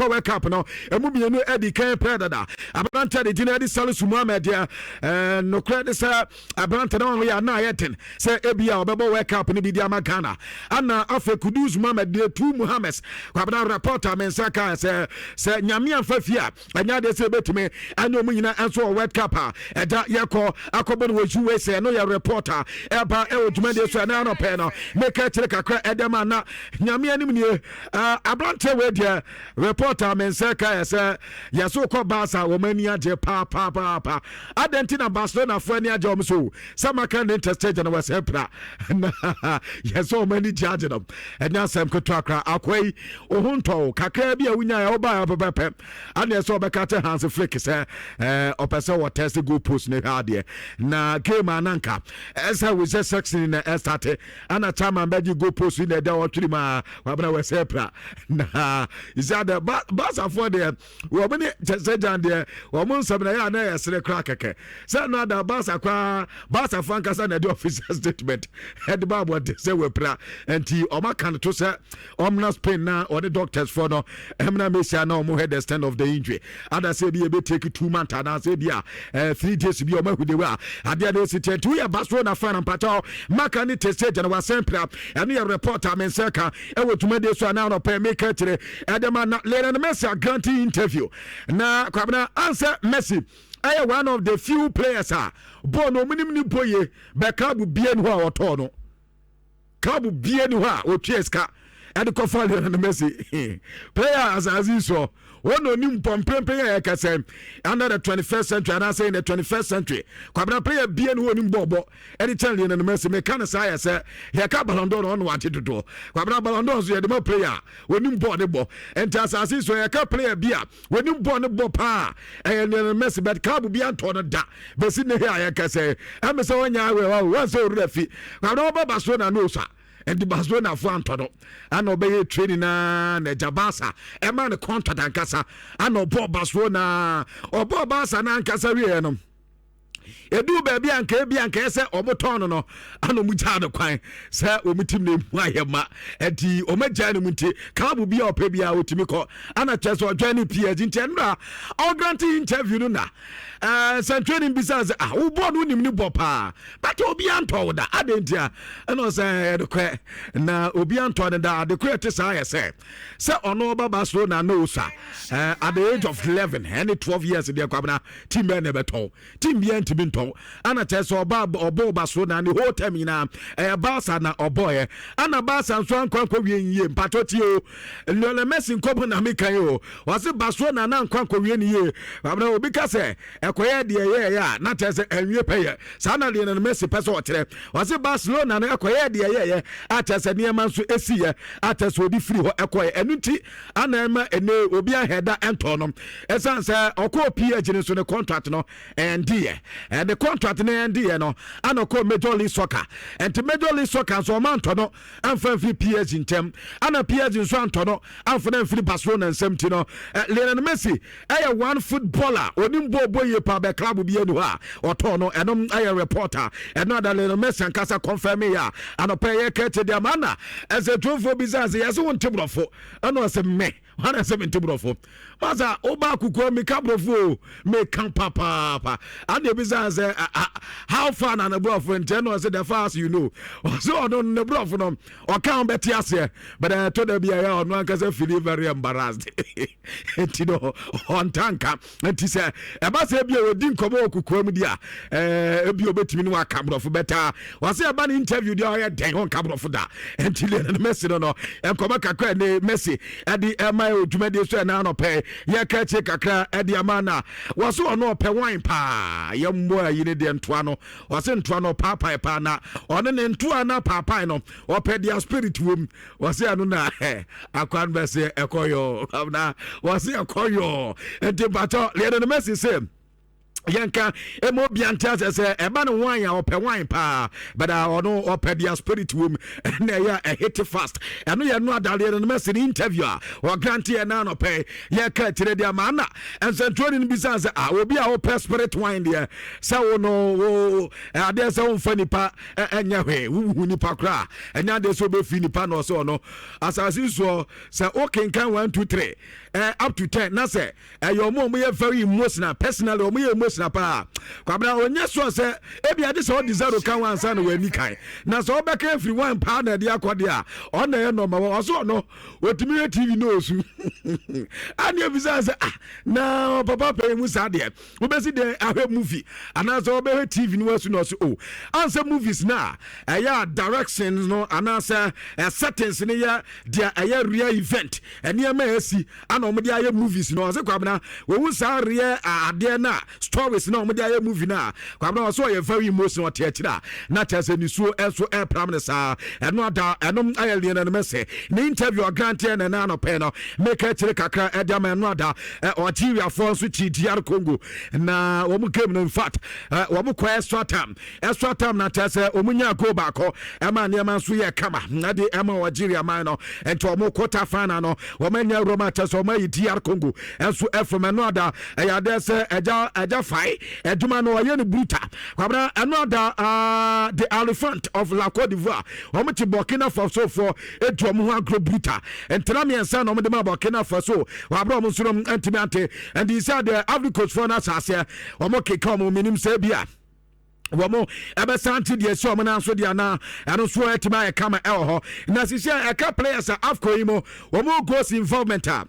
Ɛkɔ World Cup no ɛmu mmienu ɛdi kan pɛ dada. Aberante de gyina ɛde Salisu Muhammed deɛ, nokorɛ de sɛ aberante no yɛ ana ayɛ den sɛ ebi a ɔbɛbɔ World Cup no bi di ama Ghana. Ana afei Kudus Muhammed deɛ, two Muhammeds, Kwabena, report a me nsa kaa sɛ Nyame amfa fie a, ɛnyɛ adeɛ sɛ ɛbɛtumi ɛne ɔmu nyina ɛnso wɔ World Cup a ɛda yɛkɔ akɔbɔ no wɔ USA. Ɛno yɛ report a ɛba ɛwɔ dwumadie so ɛna anɔpɛ no. Meka kyerɛ kakra ɛdɛm a na Nyame anim nie. Aberanteɛ wei deɛ, report a me nsa ka yɛ sɛ yɛso kɔ Barca, wɔn ani agye paapapaapa. Adɛn nti na Barcelonafoɔ ani agye wɔn so sɛ maka ne Ter Stegen no wɔsɛ pra na yɛsɛ wɔn ani gye agye no? Ɛnyɛ asɛm ketewa koraa. Akoa yi wo ho ntɔ kakra bi a wonya yɛ wobaa pɛpɛpɛ ane ɛsɛ ɔbɛka kyɛ Hans Flick sɛ ɔpɛ sɛ wɔ test goal post no hwɛ adeɛ na game ananka ɛsɛ wosɛ section na ɛstart ana chairman bɛgye goal post na ɛda ɔtwere mu a wabena wɔsɛ pra na sɛ adɛ Barcafoɔ deɛ, wɔn ne kyɛ gyan deɛ, wɔn nsɛm na ɛyɛ a na ɛyɛ sere koraa kɛkɛ sɛ no ada Barca koraa. Barcafoɔ ankasa na ɛde official statement ɛde ba abɔnten sɛ wɔapira, nti wɔn aka no to sɛ ɔmna Spain na ɔne doctors foɔ no ɛmna Mesia na ɔmo hwɛ the extent of the injury, ada sɛ ebi ebe take 2 months anaasɛ ebi a 3 days bi ɔmo ahu de wa adeɛ de esi tiɛ. Nti woyɛ Barcelona fan, mpakyɛw, maka ne Ter Stegen wasɛn pira. Ɛno yɛ report a me nsa ka ɛwɔ dwumadie so anaa anɔpɛ meka kyerɛ ɛde ma. Na Lionel Messi a grant interview na Kwabena ansɛ Messi ɛyɛ one of the few players a bɔɔl no ɔmo nim ne bɔ yie bɛ club bie ni hɔ a ɔtɔɔ no, club bie ni hɔ a ɔtua sika ɛde kɔfa Lionel Messi. Player asase yi soɔ wɔn na onim bɔ mprempren a yɛka sɛ under the 21st century anaasɛ in the 21st century, Kwabena, player bie ni hɔ onim bɔɔl bɔ ɛde kyɛn Lionel Messi. Meka no saa yɛ sɛ yɛka Ballon d'Or no, ɔno wagye dodoɔ. Kwabena, Ballon d'Or nso yɛde ma player a onim bɔɔl ne bɔ, nti asase so yɛka player bi a onim bɔɔl ne bɔ paa, ɛyɛ Lionel Messi, but club bi antɔ no da bɛsi ne he a yɛka sɛ ɛmɛ sɛ wɔnyɛ awɛ wa wɔn sɛ owurɛ fi. Kwabena, wɔbɔ Barcelona no osa, nti Barcelona fo antɔ no ana ɔbɛyɛ training na agya Barca ɛma ne contract ankasa ana ɔbɔ Barcelona. Ɔbɔ Barca na ankasa wieɛ no, edu baabi a nka ebi a nka ɛsɛ ɔmo tɔn no ana ɔmo gyaa no kwan sɛ ɔmo team na emu ayɛ ma, ɛnti ɔmo agyaa no mu, nti club bi a ɔpɛ bi a ɔtumi kɔ ana kyerɛ sɛ ɔdwan ne PSG. Nti ɛnura ɔgrant interview no na sɛntwerɛni bisa sɛ, ah, wo bɔɔl no wonim ne bɔ paa, but obi antɔ wo da, adɛn nti a? Ɛna ɔsɛ ɛnokorɛ na obi antɔ no da. Adekorɛ ɛte saa yɛ sɛ ɔno ɔba Barcelona na ɔsa at the age of 11 ɛne 12 years deɛ, Kwabena, team bɛɛ na ɛbɛtɔn? Team biara ntumi ntɔn. Ana kyerɛ sɛ ɔba ɔbɔ Barcelona ne whole term nyinaa ɛyɛ Barca na ɔbɔɔyɛ, ana Barca nso ankɔ wie yie. Mpatɔ tie o, Lionel Messi nkɔmɔ na meka yi o. Wɔse Barcelona na ankɔ wie ne yie. Kwabena, obi ka sɛ ɛkɔyɛ deɛ yɛyɛ a na kyerɛ sɛ ɛnwie pɛyɛ saa na Lionel Messi pɛ sɛ ɔkyerɛ. Wɔse Barcelona no ɛkɔyɛ deɛ yɛyɛ a kyerɛ sɛ nneɛma nso ɛsiyɛ a kyerɛ sɛ ɔde firi hɔ ɛkɔyɛ. Ɛno nti ana ɛma ɛnɛ obi ahɛda ɛntɔ no, ɛsiane sɛ ɔkɔɔ PSG no nso ne contract no ɛndeɛ ɛde contract no ɛndeɛ no ana ɔkɔɔ Major League Soccer. Ɛnti Major League Soccer nso ɔma ntɔ no amfa mfiri PSG ntɛm, ana PSG nso antɔ no amfa no amfiri Barcelona nsɛm. Ti no Lionel Messi ɛyɛ one footballer onim bɔɔl bɔ yie paa bɛ club bi ani hɔ a ɔtɔɔ no. Ɛnom ɛyɛ reporter ɛno ada Lionel Messi ankasa confirm yɛ a anɔpɛ yɛ kɛkyɛ deɛ ama na ɛsɛ tumfoɔ bi sɛ yɛsɛ wo nte borɔfo. Ɛna ɔsɛ mmɛ hana sɛ mente borɔfo masa woba akokoa meka borɔfo o, meka papaapa. Ane ebisa sɛ how far na ne borɔfo nti, ɛna ɔsɛ the far as you know. Ɔsɛ ɔno ne borɔfo no ɔka ho bɛte aseɛ, but ɛtɔ da bi a ɛyɛ ɔno ankasa feel very embarrassed, nti no ɔntanka. Nti sɛ ɛba sɛ ebi a wɔdi nkɔmɔ wɔ kokoa mu di a ebi a obetumi ne waka borɔfo bɛtaa. Wɔsɛ ɛba ne interview deɛ, ɔyɛ dɛn ɔnka borɔfo da. Nti Lionel Messi no nkɔmɔ kakra ne Messi ɛde ɛma yɛ dwumadie so ɛna anɔpɛ yɛka akyire kakra ɛde ama. Na wɔsɛ ɔno ɔpɛ wine paa. Yɛmmɔ ayi ne deɛ ntoa no, ɔsɛ ntoa no ɔpaapae paa, na ɔno ne ntoa no apaapae no ɔpɛ deɛ spirit wom. Wɔsɛ ɛno na akwan bɛsɛ ɛkɔ yɔ na wɔsɛ ɛkɔ yɔ. Nti mpakyɛ Lionel Messi sɛ Yɛnka ɛma obia nte asɛ sɛ ɛba no wine a, ɔpɛ wine paa, but ɔno ɔpɛ deɛ spirit wɔ mu ɛna ɛyɛ a ɛhit fast. Ɛno yɛ no adadeɛ no mɛsi ne interview a ɔgrant yɛ na anɔpɛ yɛka akyire deɛ ama ana nsɛntoɔni no bisa sɛ ah, obi a wopɛ spirit wine deɛ, sɛ wo no wo adeɛ sɛ womfa nipa ɛnyɛ hwee, wohu nipa koraa ɛnyɛ adeɛ sɛ wobɛfi nipa na ɔsɛ ɔno asase soɔ sɛ wokenkan 1 2 3 up to 10 na sɛ ɛyɛ ɔmo a ɔmo yɛ very emotional personally, ɔmo yɛ emotional paa. Kwabena onye so sɛ ebi ade sɛ ɔde zero kan wansa na wani kan na sɛ ɔbɛka efiri one paa na ɛde akɔ deɛ a, ɔna ɛyɛ nɔɔma wɔ ɔso. Ɔno otumi yɛ TV na osu ani ebisa sɛ, ah, na papa pɛɛ mu saa deɛ, wobɛsi deɛ ahwɛ movie anaasɛ ɔbɛhwɛ TV no wasu? Na ɔso o ansɛ movies na ɛyɛ a direction no anaasɛ settings no yɛ deɛ ɛyɛ real event, nneɛma a ɛsi ana wɔde ayɛ movies no. Ɔsɛ Kwabena wɔwu saa real adeɛ no a stories na wɔde ayɛ movie no a, Kwabena ɔsɛ ɔyɛ very emotional. Ɔte akyire a na kyerɛ sɛ nisuo nso ɛpram no saa. Ɛno ada ɛnom ayɛ Lionel Messi ne interview ɔgranteɛ na ɛna anɔpɛ no meka akyire kakra ɛde ama. Ɛno ada Algeriafoɔ nso kyi DR Congo na wɔn game no, in fact, wɔn kɔ extra time, extra time na kyerɛ sɛ wɔn nya goal baako ɛma nneɛma nso yɛ kama ɛde ɛma Algeria man no. Nti wɔn quarter final no wɔn anya roma kyerɛ sɛ wɔn ayi DR Congo ɛnso ɛfam. Ɛno ada ɛyɛ adeɛ sɛ ɛgya fae adwuma no ɔyɛ no brutal. Kwabena, ɛno ada the Elephant of la Cote d'Ivoire, wɔn te Burkina Faso foɔ edu wɔn ho agorɔ brutal. Ntena mmiɛnsa na wɔn de ma Burkina Faso wɔabrɛ wɔn nso no ntumi ante. Nti sɛ deɛ Ivory Coast foɔ no ahyɛ wɔn keka wɔn minim sɛ bi a wɔn ɛbɛsan te deɛ si wɔn nan so deɛ na ɛno nso ɛtumi ayɛ kama ɛwɔ hɔ. Na sisi a ɛka players a AFCON yi mu wɔn goals involvement a,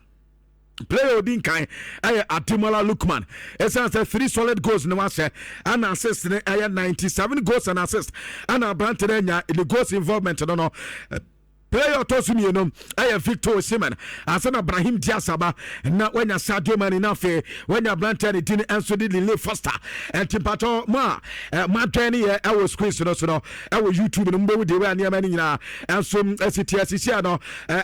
player odi nkan ɛyɛ Ademola Lookman, ɛsiane sɛ three solid goals ne wahyɛ ɛna assist ne ɛyɛ 97 goals and assist ɛna aberante no anya ne goals involvement no. Player ɔtɔ so mmienu ɛyɛ Victor Osimhen, ansa na Brahim Diaz aba na wanya Sadio Mane, na afei wanya aberanteɛ ne din nso de Lyle Foster. Ɛnti mpatɔ mo a moadwɛn ne yɛ ɛwɔ screens no so no ɛwɔ YouTube no, mobɛwu deɛ wɔ nneɛma no nyinaa ɛnso asi te asisia no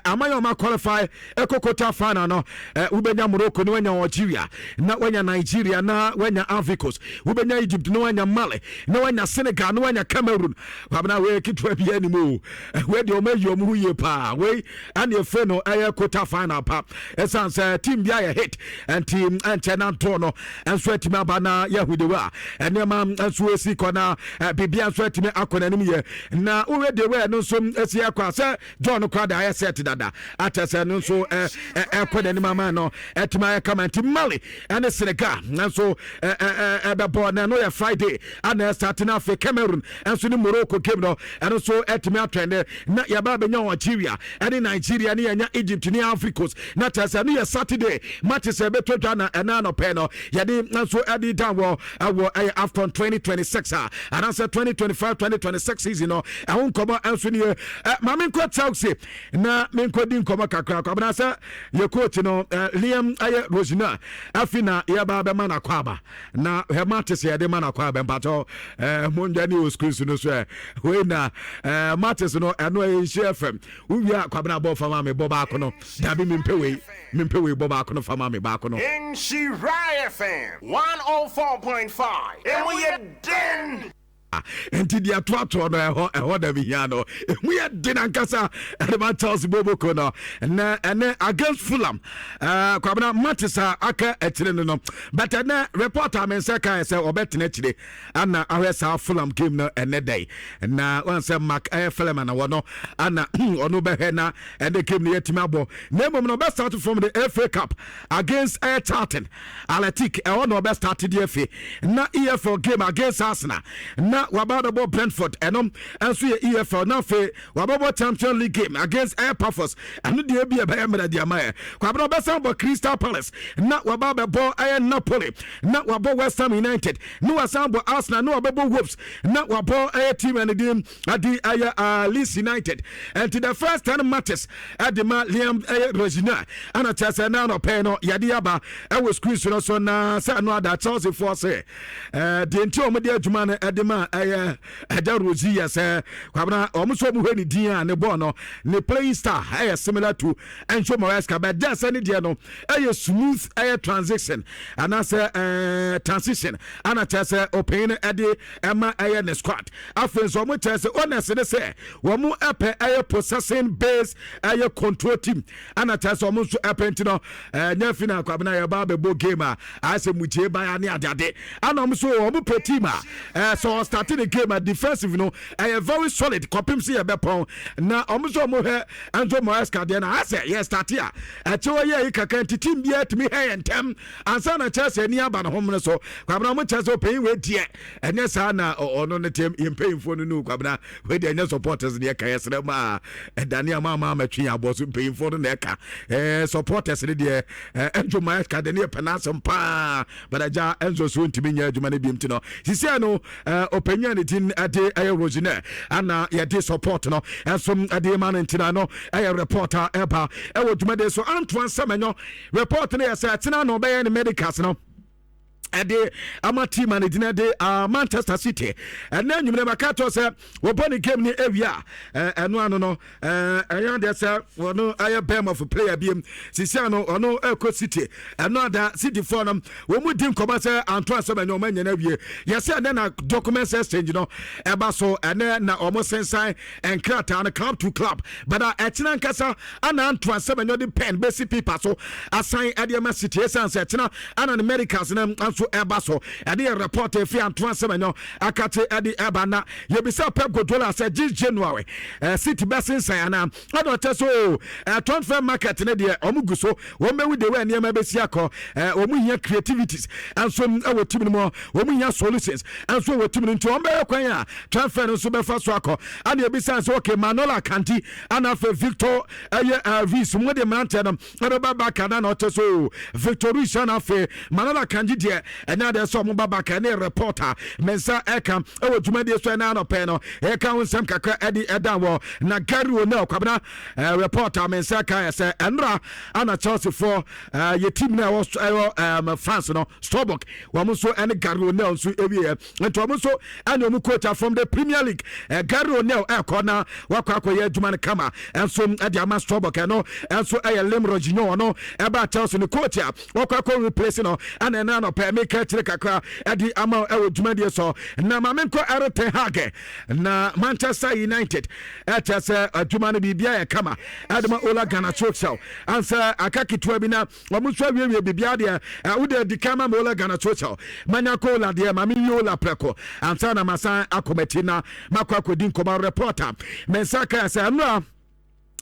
ama yɛ ɔma qualify ɛkɔ quarter final no. Wobɛnya Morocco na wanya Algeria na wanya Nigeria na wanya Ivory Coast, wobɛnya Egypt na wanya Mali na wanya Senegal na wanya Cameroon. Kwabena, wei ketewa bi anim o. Wei deɛ ɔma ayi ɔmo ho yie paa. Wei ɛne efe no ɛyɛ quarter final pa, ɛsiane sɛ team bi ayɛ hit nti ɛnkyɛ na ntoɔ no nso atumi aba na yɛhu de wa nneɛma nso esi kɔ na biribia nso atumi akɔ n'anim yɛ. Na wohwɛ de wɛ no nso esi ɛkɔ a sɛ John kora de ayɛ set dada akyɛ sɛ no nso ɛkɔ n'anim ama no ɛtumi ayɛ kama. Nti Mali ɛne Senegal nso ɛbɛbɔ na ɛno yɛ Friday ana ɛstart. No afei Cameroon nso ne Morocco game no, ɛno nso ɛtumi atwɛn na yɛba bɛnya Algeria ɛne Nigeria ne yɛnya Egypt ne Ivory Coast na kyerɛ sɛ ɛno yɛ Saturday matches a ɛbɛtɔ dwa. Na ɛna anɔpɛ no yɛde nso ɛde dan wɔ ɛwɔ ɛyɛ AFCON 2026 a anaasɛ 2025 2026 season no ɛho nkɔmmɔ nso nie. Maame nkɔ Chelsea na menkɔdi nkɔmmɔ kakra. Kwabena, sɛ yɛ coach no Liam ɛyɛ Rosenior afi na yɛba bɛma no akɔ aba na hɛ matches yɛde ma no akɔ aba. Mpakyɛw, mondwa ne wɔ screens no so ɛ. Wei na matches no ɛno ɛyɛ Nhyia FM. Wowie a, Kwabena, bɔ fama me, bɔ baako no. Dabi, mempɛ wei, mempɛ wei, bɔ baako no fama me, baako no. Nhyira FM 104.5. Emu yɛ den. Nti deɛ toatoɔ no ɛhɔ da mehia no ɛmu yɛ den ankasa. Ɛde ma Chelsea boboko no na ɛnɛ against Fulham, Kwabena, matches a aka akyire no, but ɛnɛ report a me nsa kae sɛ ɔbɛtena akyire ana ahwɛ saa Fulham game no ɛnɛ dɛn na wɔn sɛ Mark ɛyɛ Feleman wɔ no ana ɔno bɛhwɛ na ɛnɛ game no yɛtumi abɔ. Na mmom no ɔbɛ start from the FA Cup against ɛyɛ Charlton Athletic, ɛhɔ na ɔbɛ start deɛ fi na EFL game against Arsenal na waba bɛbɔ Brentford, ɛno nso yɛ EFL, na afei wabɛbɔ Champions League game against Air Pafos, ɛno deɛ bi ɛbɛyɛ mmerɛ deɛ ama yɛ. Kwabena, ɔbɛsan bɔ Crystal Palace na waba bɛbɔ ɛyɛ Napoli na wabɔ West Ham United na wasan bɔ Arsenal na wabɛbɔ Wolves na wabɔ ɛyɛ team ɛno din adi ɛyɛ Leeds United. Ɛnti the first 10 matches ɛde ma Liam ɛyɛ Rosenior ɛna kyerɛ sɛ na anɔpɛ no yɛde aba ɛwɔ screen so no so. Na sɛ ɛno ada Chelsea foɔ sɛ deɛ nti a wɔde adwuma no ɛde ma Ɛyɛ ɛgya Rosi yɛ sɛ Kwabena wɔn nso wɔn hwɛ ne din a ne bɔɔl no ne playing style ɛyɛ similar to Enzo Maresca, but gya sɛ ne deɛ no ɛyɛ smooth, ɛyɛ transition anaasɛ transition ana kyerɛ sɛ ɔpanyin no ɛde ɛma ɛyɛ ne squad. Afei nso wɔn kyerɛ sɛ owners ne sɛ wɔn ɛpɛ ɛyɛ possession base, ɛyɛ control team ana kyerɛ sɛ wɔn nso ɛpɛ. Nti no ɛnyɛ fi na Kwabena yɛba abɛbɔ game a ayɛ sɛ mutie baya ne adeade ana wɔn nso wɔn pɛ team a sɛ ɔstart ne game a, defensive no ɛyɛ very solid kɔpem sɛ yɛbɛpɔn. Na wɔn nso wɔn hwɛ Enzo Maresca deɛ no asɛ yɛ start a ɛkyɛ wɔ yɛ yi kakra nti team biara tumi hɛ yɛn ntɛm ansa na kyerɛ sɛ ani aba ne ho mene so. Kwabena, wɔn kyerɛ sɛ ɔpanyin wei deɛ, ɛnyɛ saa na ɔno ne team yɛn mpanyinfoɔ no Kwabena wei deɛ, ɛnyɛ supporters ne yɛka, yɛsrɛ mu a ɛdane ama amatwe yɛn abɔ so. Mpanyinfoɔ no na ɛka supporters ne deɛ, Enzo Maresca deɛ ne yɛ pɛ n'asɛm paa, but agya Enzo so ntumi nyɛ adwuma no biom. Ti no sisia no ɔpanyin a ne din ɛde ɛyɛ Rosine ana yɛde support no ɛnso ɛde ma no. Ntina no ɛyɛ report a ɛba ɛwɔ dwumadie so. Antoine Semenyo report no yɛ sɛ ɛtena na ɔbɛyɛ ne medicals no ɛde ama team a ne gyina de Manchester City. Ɛnɛ nwumire maka kyerɛ sɛ wɔbɔ ne game ne awia a, ɛno ano no ɛyɛ adeɛ sɛ ɔno ɛyɛ Bournemouth player biem. Sisia no ɔno ɛkɔ City. Ɛno ada City foɔ no wɔn mu di nkɔmɔ sɛ Antoine Semenyo ɔmo anya no awie. Yɛsɛ ɛnɛ na documents exchange no ɛba so, ɛnɛ na ɔmo sensan nkrataa no club to club, but ɛkyena nkasa ana Antoine Semenyo de pen bɛsi paper so asan ɛde ɛma City, ɛsiane sɛ ɛkyena ana ne medicals no nso ɛba so. Ɛde yɛ report efi Antoine Semenyo akate ɛde ɛba. Na yɛbisa Pep Guardiola sɛ this January City bɛsensan anaa, ɛna ɔkyɛ so transfer market ne deɛ ɔmo gu so wɔn bɛwu de wɛ nneɛma bɛsi akɔ. Wɔn hia creativities nso ɛwɔ team no mu, wɔn hia solutions nso wɔ team no, nti wɔn bɛyɛ kwan a transfer no nso bɛfa so akɔ. Ɛna ebisa sɛ okay, Manuel Akanji ɛna afei Victor ɛyɛ Ruiz mo de mmeranteɛ no ɛbɛba back ana, na ɔkyɛ so Victor Ruiz ɛna afei Manuel Akanji deɛ, ɛnyɛ adeɛ sɛ ɔmo ba back. Ɛne reporter mensa ɛka ɛwɔ dwumadie so ɛna anɔpɛ no ɛka ho nsɛm kakra ɛde ɛda wɔ. Na Gary O'Neil, Kwabena, reporter mensa ka yɛ sɛ ɛnora ana Chelsea foɔ yɛ team no ɛwɔ France no Strasbourg, wɔn nso ɛne Gary O'Neil nso ɛwieɛ, nti wɔn nso ɛne wɔn coach from the Premier League, Gary O'Neil, ɛkɔ na wakɔ akɔyɛ adwuma no kama ɛnso ɛde ama Strasbourg. Ɛno ɛnso ɛyɛ Liam Rosenior, ɔno ɛba Chelsea ne coach a wɔkɔ akɔ replace no ɛna ɛna anɔpɛ meka akyire kakra ɛde ama ɛwɔ dwumadie so. Na maame nkɔ Erik ten Hag na Manchester United ɛkyɛ sɛ adwuma no biribia yɛ kama ɛde ma Ole Gunnar Solskjaer ansɛ aka ketewa bi na wɔn nso awiewie biribiara deɛ. Wode adi kan ma ma Ole Gunnar Solskjaer manya kɔ Ola deɛ, ma mewie Ola prɛko ansa na masan akɔ m'akyi na makɔ akɔdi nkɔmmɔ. Reporter me nsa kaa sɛ ɛnora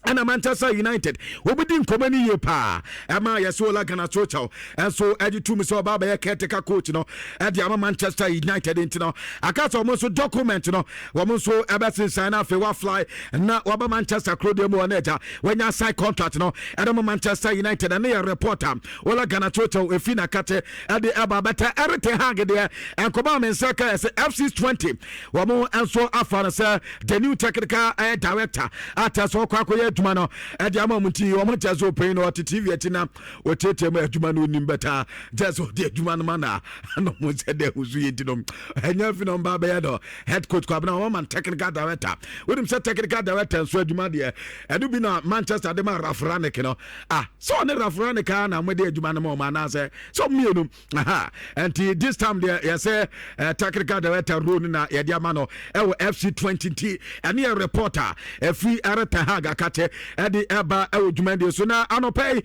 ɛna Manchester United wɔbɛdi nkɔmmɔ no yie paa ɛma yɛsɛ Ole Gunnar Solskjaer ɛnso ɛgye tum sɛ ɔba bɛyɛ caretaker coach no ɛde ama Manchester United. Nti no aka sɛ ɔmo nso document no wɔn nso ɛbɛsensan no, afei wafly na waba Manchester kuro deɛ mu wɔ no agya wanya sign contract no ɛde ma Manchester United. Ɛne yɛ reporter Ole Gunnar Solskjaer ɛfi nakate ɛde ɛba bɛtɛ. Erik ten Hag deɛ, nkɔmɔ a me nsa ka yɛ sɛ FC 20 wɔn nso afa no sɛ the new technical director ata sɛ ɔkɔ akɔyɛ adwuma no ɛde ama mu. Nti wɔn kyɛ sɛ ɔpanyin no ɔte TV akyi na ɔtiatia mu adwuma no onim bɛta kyɛ sɛ ɔde adwuma no ma na ɔmo sɛ dɛ ɛho so yɛ. Nti no ɛnyɛ fi na ɔmba bɛyɛ no head coach. Kwabena, wɔn ma technical director. Wonim sɛ technical director nso adwuma deɛ, ɛno bi na Manchester de ma Ralf Rangnick no. Ah, sɛ ɔne Ralf Rangnick a na wɔde adwuma no ma ɔmo anaasɛ sɛ ɔmo mmienu aha. Nti this time deɛ yɛsɛ technical director role no na yɛde ama no ɛwɔ FC 20. Nti ɛne yɛ reporter ɛfiri Erik ten Hag akate ɛde ɛba ɛwɔ dwumadie so. Na anɔpɛ yi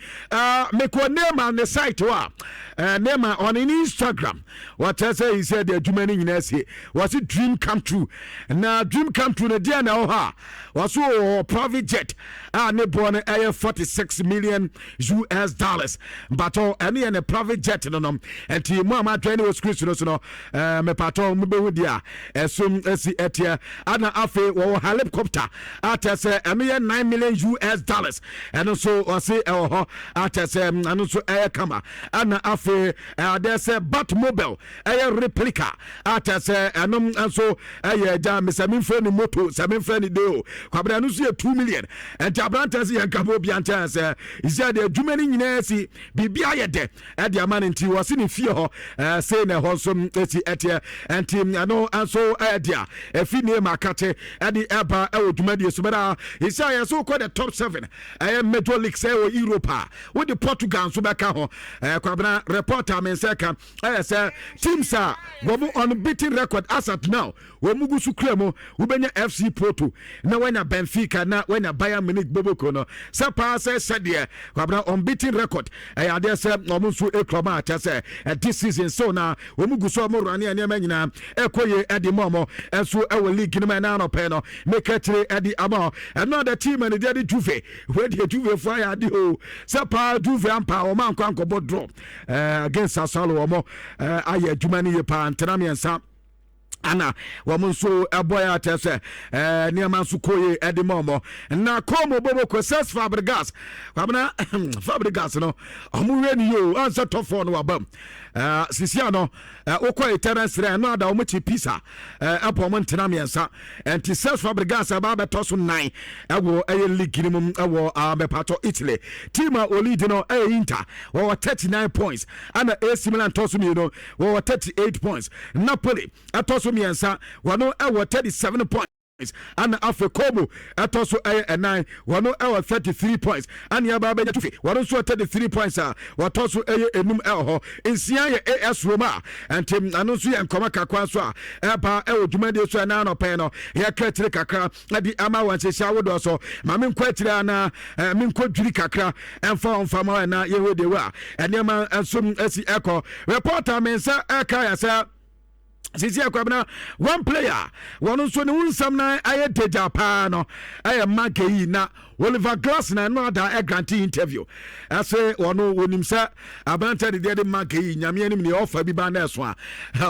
mekɔ Neymar ne site hɔ a, Neymar ɔne ne Instagram wɔkyerɛ sɛ yi sɛ de adwuma no nyinaa sie, wɔse dream come true. Na dream come true no deɛ na ɛwɔ hɔ a wɔso wɔ private jet a ne boɔ no ɛyɛ US$46 million mpatɔ. Ɛne yɛ ne private jet no nti mo a madwɛn ne wɔ screen so no so no mepatɔ mobɛhu deɛ a ɛsom asi ɛteɛ. Ana afei wɔwɔ helicopter a kyerɛ sɛ ɛno yɛ 9 million. Million US dollars, ɛno nso ɔse ɛwɔ hɔ akyɛ sɛ ɛno nso ɛyɛ kama. Ɛna afei adeɛ sɛ Batmobile, ɛyɛ replica akyɛ sɛ ɛnom nso ɛyɛ gya mesɛ memfrɛ ne moto sɛ memfrɛ ne deo kwabena, ɛno nso yɛ 2 million. Ɛnti aberantɛ sɛ yɛnka bɔ obia nkyɛn sɛ sɛ deɛ adwuma no nyinaa si biribi ayɛ dɛ ɛde ama no, nti wɔse ne fie hɔ sei na ɛhɔ nso ɛsi ɛteɛ. Ɛnti ɛno nso ɛyɛ deɛ ɛfi nneɛma akate ɛde ɛba ɛwɔ dwumadie so bɛda ɛsi a yɛsɛ wokɔ the top seven ɛyɛ major leagues ɛwɔ Europe a, wode Portugal nso bɛka ho. Kwabena, report a me nsa ka ɛyɛ sɛ teams a wɔn unbeaten record as at now, wɔn mu gu so kura mu, wobɛnya FC Porto na wanya Benfica na wanya Bayern Munich boboko no sɛ paa sɛ sɛdeɛ kwabena unbeaten record ɛyɛ adeɛ sɛ wɔn nso ekura mu a kyɛ sɛ this season so na wɔn gu so wɔn rane nneɛma nyinaa ɛkɔ yie ɛde mu ɔmo ɛnso ɛwɔ league no mu. Ɛna anɔpɛ no meka kyerɛ ɛde ama ɛno ada team ɛne deɛ de Juve wɔde Juve fo ayɛ ade o sɛ paa Juve ampa wɔn ankɔ ankɔbɔ draw against Sassuolo. Wɔn ayɛ adwuma no yie paa, ntena mmiɛnsa ana wɔn nso ɛbɔ yɛ atɛ sɛ nneɛma nso kɔ yie ɛde ma wɔn. Na Como boboko Cesc Fabregas, kwamina Fabregas no ɔmo wie ne yie o, ansɛ tɔfoɔ no waba mu sisia no wokɔ Italian Serie ɛno ada wɔn kyi Pisa ɛbɔ wɔn ntena mmiɛnsa. Nti Cesc Fabregas ɛba abɛtɔ so nnan ɛwɔ ɛyɛ league no mu ɛwɔ mɛpatɔ Italy. Team a ɔlead no ɛyɛ Inter, wɔwɔ 39 points, ɛna AC Milan tɔ so mmienu, wɔwɔ 38 points. Napoli ɛtɔ so mmiɛnsa, wɔno ɛwɔ 37 points, ana afei Como ɛtɔ so ɛyɛ ɛnan, wɔno ɛwɔ 33 points, ana yɛba bɛnya Juve, wɔno nso wɔ 33 points a wɔtɔ so ɛyɛ enum ɛwɔ hɔ. Nsia yɛ AS Roma. Nti ɛno nso yɛ nkɔmɔ kakra nso a ɛba ɛwɔ dwumadie so. Ɛnan anɔpɛ no yɛka akyire kakra ɛde ama wɔn nhyehyɛ ahodoɔ so. Ma menkɔ akyire anaa menkɔ dwiri kakra ɛmfa wɔn fa ma ɛna yɛhwɛ deɛ wɔ a nneɛma nso asi ɛkɔ. Reporter me nsa ɛka yɛ sɛ sisi akwabena one player wɔn nso ne ho nsɛm na ayɛ dagya paa no ɛyɛ Marc Guehi. Na Oliver Glasner ɛno ada ɛgrant interview ɛsɛ wɔn wɔnim sɛ aberanteɛ de deɛ de Marc Guehi, Nyame anim ne ɔfa bi ba na ɛso a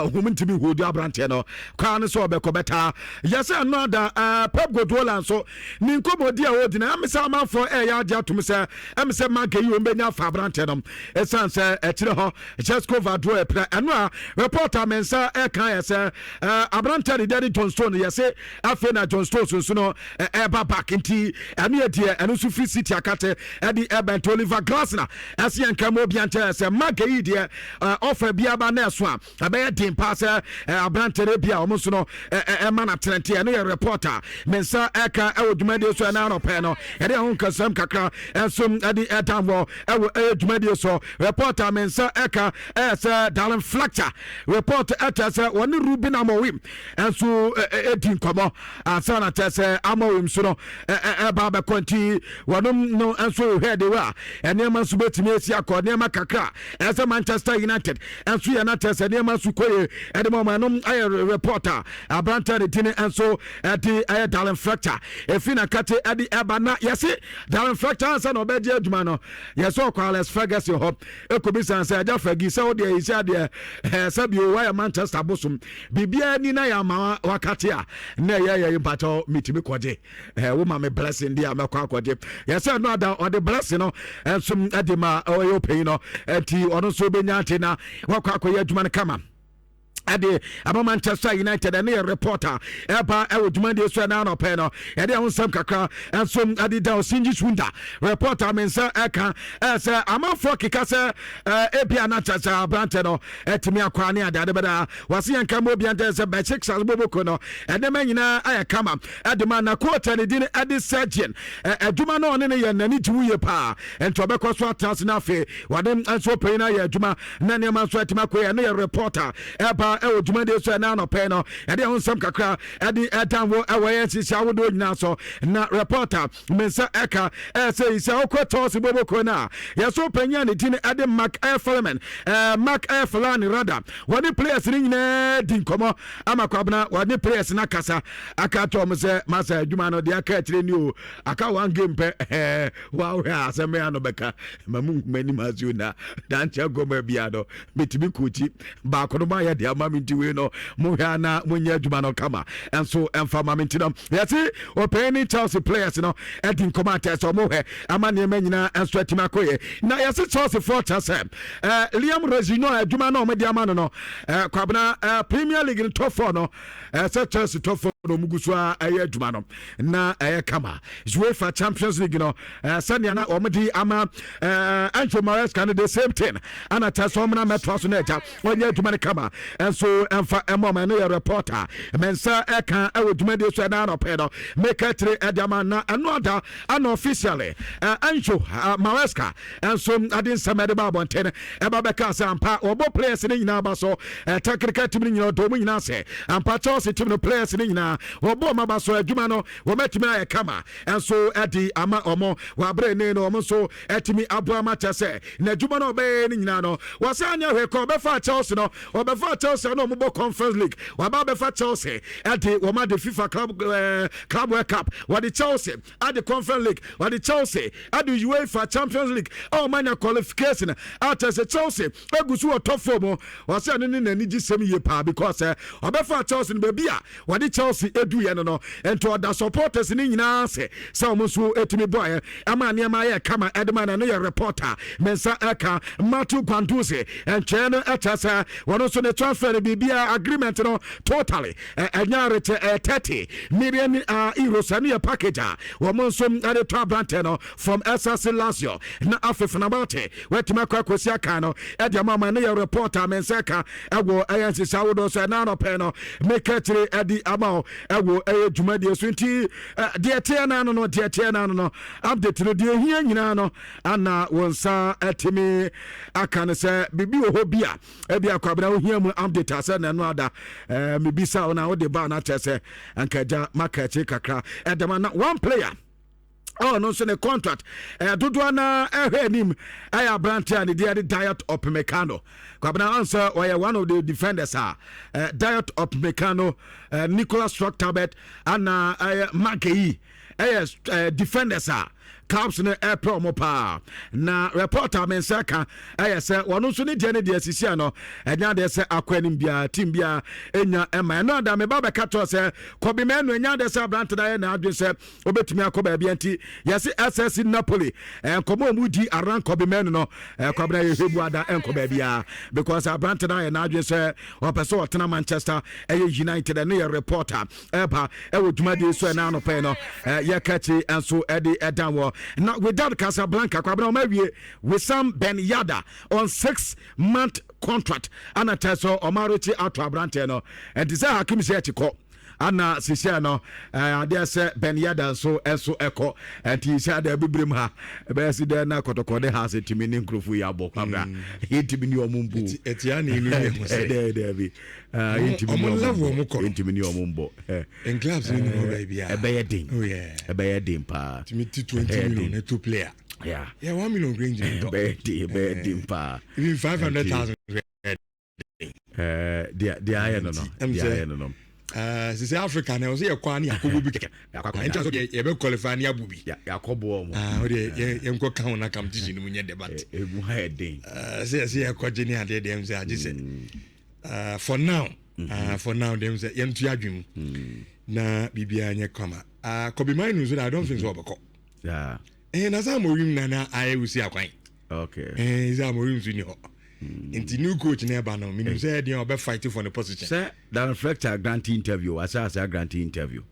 wɔn ntumi hold aberanteɛ no kwaa no sɛ ɔbɛkɔ bɛtaa yɛsɛ ɛno ada. Pep Guardiola nso ne nkɔmmɔdi a ɔdi na ɛmi sɛ amanfoɔ ɛyɛ agye atom sɛ ɛmi sɛ Marc Guehi wɔn bɛnya afa aberanteɛ no ɛsiane sɛ ɛkyerɛ hɔ Josko Gvardiol ɛpira. Ɛno a reporter me nsa ɛka yɛ sɛ aberanteɛ de deɛ de John Stone, yɛse afei na John Stones nso no ɛba back, nti ɛno yɛ deɛ ɛno nso firi City akate ɛde ɛbɛn to Oliver Glasner ɛse yɛn nka mu obia nkyɛn sɛ Marc Guehi deɛ ɔfa biaba na ɛso a ɛbɛyɛ den paa sɛ aberanteɛ no bi a wɔn nso no ɛma no atenante. Ɛno yɛ reporter me nsa ɛka ɛwɔ dwumadie so. Ɛna anɔpɛ no yɛde ɛho nkasɛm kakra ɛnso ɛde ɛdan wɔ ɛwɔ ɛyɛ dwumadie so. Reporter me nsa ɛka ɛyɛ sɛ Darren Fletcher report ɛkyɛ sɛ wɔne Ruben Amorim ɛnso ɛdi nkɔmɔ ansa na kyɛ sɛ Amorim so no ɛba abɛkɔ, nti wɔnom no nso hwɛ de wɔ a nneɛma nso bɛtumi asi akɔ nneɛma kakra ɛsɛ Manchester United ɛnso yɛ n'akyɛ sɛ nneɛma nso kɔ yie ɛde ma ɔmo. Ɛnom ayɛ reporter aberante ne din nso ɛde ɛyɛ Darren Fletcher efi na kate ɛde ɛba. Na yɛsi Darren Fletcher ansa na ɔbɛgye adwuma no, yɛsɛ ɔkɔ Alex Ferguson hɔ ekobisa sɛ ɛgya Fergie sɛ ɔdeɛ yi sɛ adeɛ ɛɛ sɛbi o wayɛ Manchester bosom biribiara ni na yɛ ama wakate a na ɛyɛ yɛ mpakyɛw mitumi kɔgye wo ma me blessing deɛ a mɛkɔ akɔgye. Yɛsɛ no ada ɔde blessing no nso ɛde ma ɔyɛ ɔpanyin no, nti ɔno nso bɛnya ate na wakɔ akɔyɛ adwuma no kama ɛde ama Manchester United. Ɛne yɛ reporter ɛba ɛwɔ dwumadie so. Ɛna anɔpɛ no yɛde ɛho nsɛm kakra ɛnso ɛde da Ɔsingi Sunda. Reporter me nsa ɛka ɛsɛ amanfoɔ keka sɛ ebia na kyɛ sɛ aberantɛ no ɛtumi akɔ ne ade ade bɛda wɔse yɛn ka mu obia ntɛ sɛ Besiktas boboko no ɛnɛma nyinaa ayɛ kama ɛde ma na coach ne din ɛde Sergin adwuma no ɔne ne yɛ n'ani gye wo yie paa, nti ɔbɛkɔ so atena ase no afei wɔde nso panyin ayɛ adwuma na nneɛma nso atumi akɔ yɛ. Ɛno yɛ reporter ɛba ɛwɔ dwumadie so. Ɛna anɔpɛ no ɛde ɛho nsɛm kakra ɛde ɛdan wɔ ɛwɔ yɛn nhyehyɛ ahodoɔ nyinaa so. Na reporter me nsa ɛka ɛsɛ yi sɛ ɔkɔ Chelsea boboko no a, yɛso panyin a ne din ɛde Mark Ɛfelemen, Mark Ɛfelani rada, wɔne players no nyinaa di nkɔmmɔ ama kwabena wɔne players no akasa aka kyerɛ wɔn sɛ masa adwuma no deɛ aka akyire ni o, aka one game pɛ. Ɛɛ wahwɛ a asɛm yɛ ano bɛka ma mu nhuma anim ase o, na dankyɛ nkɔmɔ bia no metumi kookyi baako no ma yɛ de ama. ama me. Nti wei no mohwɛ a na monyɛ adwuma no kama ɛnso ɛmfa ma me. Nti no yɛse ɔpanyin ne Chelsea players no ɛdi nkɔmɔ atɛ sɛ ɔmo hwɛ ama nneɛma nyinaa ɛnso atumi akɔyɛ. Na yɛse Chelsea foɔ kyɛ sɛ Liam Rosenior adwuma no ɔmo de ama no, Kwabena, Premier League no top four no, sɛ Chelsea top four no ɔmo gu so a ɛyɛ adwuma no na ɛyɛ kama. UEFA Champions League no, sɛnea na wɔn de ama Enzo Maresca no, the same thing ana kyɛ sɛ wɔn na mɛtoa so na ɛgya wɔnyɛ adwuma no kama ɛnso ɛmfa ɛmɔ ɔmo. Ɛno yɛ reporter mɛnsa ɛka ɛwɔ dwumadie so ɛna anɔpɛ no meka tire ɛde ama. Na ɛno ada ana officially Enzo Maresca ɛnso ade nsɛm ɛde ba abɔnten ɛba bɛka sɛ ampa wɔbɔ players no nyinaa ba so, technical team no nyinaa ɔdɔ mu nyinaa sɛ ampa Chelsea team no players no nyinaa wɔbɔ ɔmo aba so, adwuma no wɔmɛtumi ayɛ kama ɛnso ɛde ama ɔmo. Wɔabrɛ ne no ɔmo nso ɛtumi aboa ama kyɛ sɛ n'adwuma no ɔbɛyɛ no nyinaa no wɔsɛ anyɛ hwɛ kɔ ɔbɛfa Chelsea no, ɔbɛfa Chelsea na ɔmo bɔ Conference League, wɔaba bɛfa Chelsea ɛde wɔn ade FIFA Club World Cup, wɔde Chelsea ade Conference League, wɔde Chelsea ade UEFA Champions League a wɔn anya qualification a kyerɛ sɛ Chelsea egu so wɔ top four mu. Wɔsɛ ɛno ne n'ani gye sɛm yie paa because ɔbɛfa Chelsea no baabi a wɔde Chelsea edu yɛ no, nti ɔda supporters ne nyinaa ase sɛ wɔn nso etumi bɔɛ ama nneɛma ayɛ kama ɛde ma no. Ɛno yɛ reporter me nsa ɛka. Matthew Guendouzi nkyɛn no ɛkyɛ sɛ wɔn nso ne transfer no biribiara agreement no totally ɛnya arekyɛ 30 million euros. Ɛno yɛ package a wɔn nso ɛde tɔ aberantɛ no from SSC Lazio na afei Fenerbahce wɔatumi akɔ akɔsi aka no ɛde ama. Ɛno yɛ reporter me nsa ɛka ɛwɔ ɛyɛ nhyehyɛ ahodoɔ so ɛna anɔpɛ no meka kyerɛ ɛde ama wo ɛwɔ ɛyɛ dwumadie so. Nti deɛ teɛ no ano no, deɛ teɛ no ano no, update no deɛ ehia nyinaa no ana wɔn nsa ɛtumi aka no sɛ biribi wɔ hɔ bi a ebi akwabena ohia mu update asɛ na ɛno ada mebisa wo na wode baa no akyerɛ sɛ anka agya maka akyi kakra ɛdɛm. Na one player ɔno nso ne contract dodoɔ na ɛhwɛ anim ɛyɛ aberante a ne deɛ de Dayot Upamecano. Kwabena, ɔnsɛ ɔyɛ one of the defenders a Dayot Upamecano, Nicolas Schlotterbeck ana ɛyɛ Mageyi ɛyɛ defenders a clubs no ɛpɛ ɔmo paa. Na reporter me nsa ka ɛyɛ sɛ wɔn nso ne deɛ ne deɛ sisi ano ɛnya deɛ sɛ akɔ anim biara team biara ɛnya ɛma. Ɛno ada me ba bɛka kyerɛ sɛ Kobbie Mainoo ɛnya deɛ sɛ aberante no ayɛ n'adwene sɛ obɛtumi akɔ baabi. Nti yɛse SSC Napoli nkɔmɔ a ɔmu di around Kobbie Mainoo no, Kwabena, yɛhwɛ bu ada ɛnkɔ baabiara because aberante no ayɛ n'adwene sɛ ɔpɛ sɛ ɔtena Manchester ɛyɛ United. Ɛno yɛ reporter ɛba ɛwɔ dwumadie so ɛna anɔpɛ no yɛka akyi nso ɛde ɛdan wɔ. Na Wydad Casablanca, Kwabena, ɔma awie Wissam Ben Yedder on 6 month contract ana kyerɛ sɛ ɔma rekye ato aberanteɛ no. Ɛnti sɛ Hakim Ziyech kɔ ana sisia no adeɛ sɛ Ben Yedder nso ɛkɔ. Ɛnti sɛ adeɛ bibire mu ha ɛbɛyɛ si dɛ na Kɔtɔkɔ ne ha sɛ tumi ne nkurɔfoɔ yi abɔ, Kwabena, yɛntumi ne ɔmo mpo. Ɛtia ne inu ne ho sɛ dɛbi, yɛntumi ne ɔmo mbɔ, yɛntumi ne ɔmo mbɔ. Clubs ni hɔ baabi a ɛbɛyɛ den. Ɛbɛyɛ den paa. Tumi ti 20 million ne two player. Yeah, 1 million range. Ɛbɛyɛ den, ɛbɛyɛ den paa. Even 500,000. Deɛ ayɛ no, deɛ ayɛ no. Sisi Africa na ɔsɛ yɛkɔ ani akɔbɔ bi kɛkɛ nkyɛn so yɛbɛ qualify ni abu bi. Yakɔbɔ ɔmo. O de yɛn kɔ kan na competition mu nyɛ debat. Emu ha yɛ den. Sɛ yɛsɛ yɛkɔ gye ne adeɛ deɛ sɛ agye sɛ for now, for now deɛ sɛ yɛn tu adwene mu na biribiara nyɛ kama. Kobbie Mainoo nso na I don't think sɛ ɔbɛkɔ. Ɛɛ na sɛ Amorim nana ayɛ wusi akwan. Ɛɛ sɛ Amorim nso ni hɔ nti new coach na ɛba no minim sɛ ɛdeɛ ɔbɛ fight for the position. Sɛ Dan Fletcher grant interview asa asa grant interview.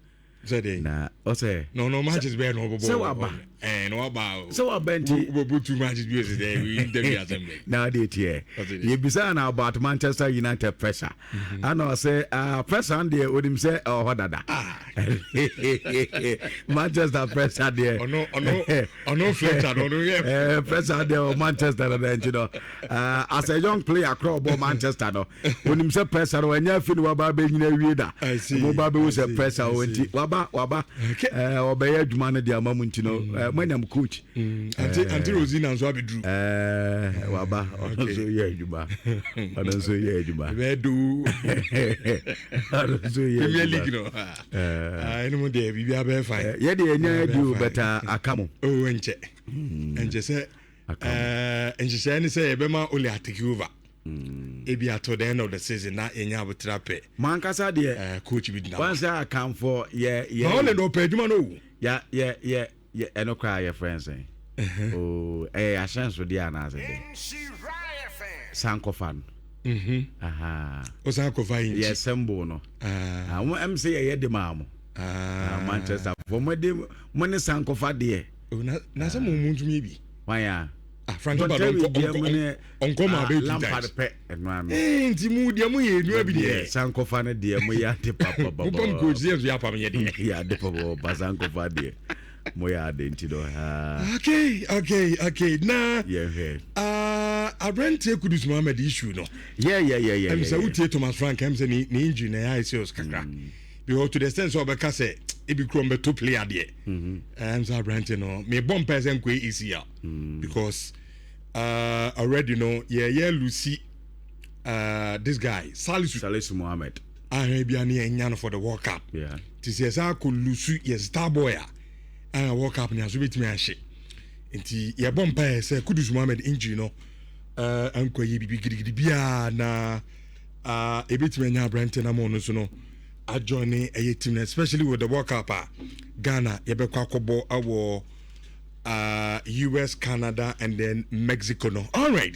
Sɛ de. Na ɔsɛ. Na ɔno matches bɛyɛ na ɔbɛbɔ. Sɛ waba. Ɛɛ na waba. Sɛ waba nti. Wobɛbɔ two matches bi ɔsɛ dɛ interview asɛm bɛ. Na ɔde tiɛ yɛbisa na about Manchester United pressure ana ɔsɛ pressure deɛ onim sɛ ɛwɔ hɔ dada. Manchester pressure deɛ. Ɔno Fletcher no ɔno yɛ. Pressure deɛ ɔ Manchester dada nti no as a young player korɔ ɔbɔ Manchester no onim sɛ pressure no ɛnyɛ afi ne waba abɛnyina awie da mo ba bɛwu sɛ pressure wɔ nti waba ɔbɛyɛ adwuma no de ama mu nti no moanyam coach. Ante Rosina nso abɛduru. Waba, ɔno nso yɛ adwuma, ɔno nso yɛ adwuma. Ɛbɛyɛ do. Ɔno nso yɛ adwuma. Premier League no ɛno mu deɛ biribi abɛyɛ fine. Yɛde ɛnya adi o bɛta aka mo. O ɛnkyɛ sɛ nhyehyɛɛ ne sɛ yɛbɛma Ole atake over. Ebi ato the end of the season na yɛnya abotra pɛ. Mo ankasa deɛ. Coach bi dina. Wɔn sɛ akanfo yɛ. Na ɔne de ɔpɛ adwuma no o. Ya yɛ yɛ yɛ ɛno koraa yɛ friends sɛn. Oo, ɛyɛ ahyɛnsodeɛ anaasɛ dɛ? Sankɔfa no. O sankɔfa yi. Yɛ symbol no. Ah, wɔn ɛm sɛ yɛyɛ de maa mo. Ah, Manchester fo, mo de mo ne sankɔfa deɛ. Na sɛ mo ntumi bi. Wɔn ya. Ah, Frank Lampard ɔnkɔ ɔnkɔ ma abɛ two times. Lampard pɛ ɛno ano. Nti mu deɛ mo yɛ enua bi deɛ. Sankɔfa no deɛ, mo yɛ ade papapapa. Mo pam coach yɛ nso yɛ apam yɛ deɛ. Yɛ ade papapapa, sankɔfa deɛ mo yɛ ade nti dɔ ha. Okay, na. Yɛn hwɛ. Aberanteɛ Kudus Mohammed issue no. Yɛ. Ɛm sɛ wotie Thomas Frank, ɛm sɛ ne injury na ɛyɛ serious kakra. Because to the extent sɛ ɔbɛka sɛ ebi kuro mbɛto player deɛ. Ɛm sɛ aberanteɛ no, mebɔ mpae sɛ nkɔ ACL. Because already no yɛ lose this guy Salisu. Salisu Mohammed. Ahwɛ bi ani ɛnya no for the World Cup. Ti sɛ yɛsɛ akɔ lose yɛ star boy a, ɛna World Cup ni aso betumi ahye. Nti yɛbɔ mpae sɛ Kudus Mohammed injury no nkɔ yɛ bibi gidigidi biara na ebetumi anya aberanteɛ na mo no so no ajoin ne ɛyɛ team no, especially with the World Cup a Ghana yɛbɛkɔ akɔbɔ awɔ US, Canada and then Mexico no. All right.